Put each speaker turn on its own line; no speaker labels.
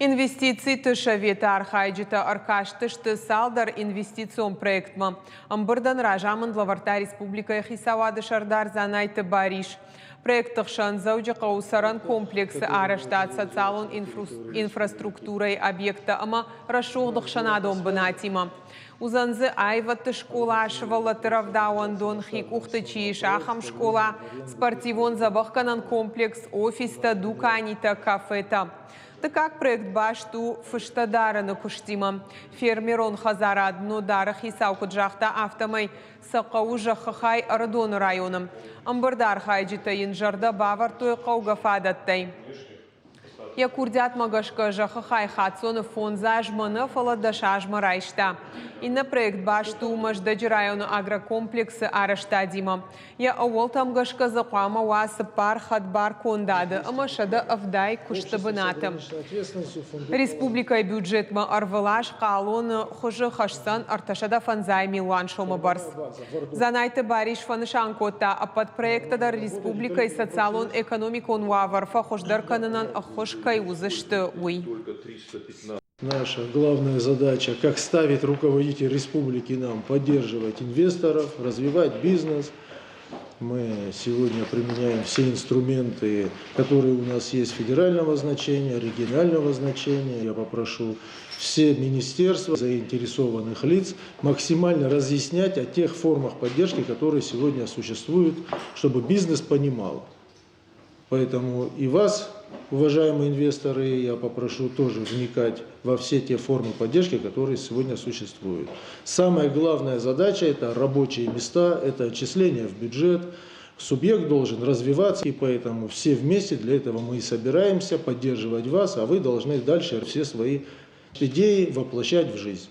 Инвестициты советы архайджытӕ ӕркастысты цалдӕр инвестицион проектмӕ. Ӕмбырдӕн разамынд лӕвӕрдта республикӕйы хицауады сӕрдар Дзанайты Барис. Проектты хсӕн Дзӕуджыхъӕуы цӕрӕн комплексы арӕзтад социалон инфраструктурӕйы объекттӕ ӕмӕ рӕсугъд ӕхсӕнадон бынатимӕ. Уыдзӕн дзы аивӕдты скъола, сывӕллӕтты рӕвдауӕндон, хи къухты чи ис, ахӕм скъола, спортивон дзӕбӕхгӕнӕн комплекс, офистӕ, дуканитӕ, кафетӕ. Дыккаг проект баст у фыстӕ дарыны куыстимӕ. Фермерон хӕдзарад Нодары хицау куыд загъта, афтӕмӕй сӕ хъӕуы зӕххы хай Ӕрыдоны районы. Ӕмбырды архайджытӕ йын зӕрдӕ бавӕрдтой хъӕугӕ фадӕттӕй. Йӕ курдиатмӕ гӕсгӕ зӕххы хай хаццоны фондз азмӕ нӕ, фӕлӕ 10 азмӕ райста. Иннӕ проект баст у Мӕздӕджы районы агрокомплексы арӕзтадимӕ. Йӕ ӕууӕлтӕм гӕсгӕ дзы хъуамӕ уа цыппар хӕдбар кондады ӕмӕ 170 куысты бынаты. Республикӕйы бюджетмӕ ӕрвылаз хъалоны хуызы хӕсдзӕн 350 милуан сомы бӕрц. Дзанайты Барис фӕнысан кодта, ӕппӕт проекттӕ дӕр республикӕйы социалон-экономикон уавӕр фӕхуыздӕр кӕнынӕн ӕххуыс кӕй уыдзысты, уый.
Наша главная задача, как ставит руководитель республики нам, поддерживать инвесторов, развивать бизнес. Мы сегодня применяем все инструменты, которые у нас есть федерального значения, регионального значения. Я попрошу все министерства, заинтересованных лиц максимально разъяснять о тех формах поддержки, которые сегодня существуют, чтобы бизнес понимал. Поэтому и вас, уважаемые инвесторы, я попрошу тоже вникать во все те формы поддержки, которые сегодня существуют. Самая главная задача – это рабочие места, это отчисления в бюджет. Субъект должен развиваться, и поэтому все вместе для этого мы и собираемся поддерживать вас, а вы должны дальше все свои идеи воплощать в жизнь.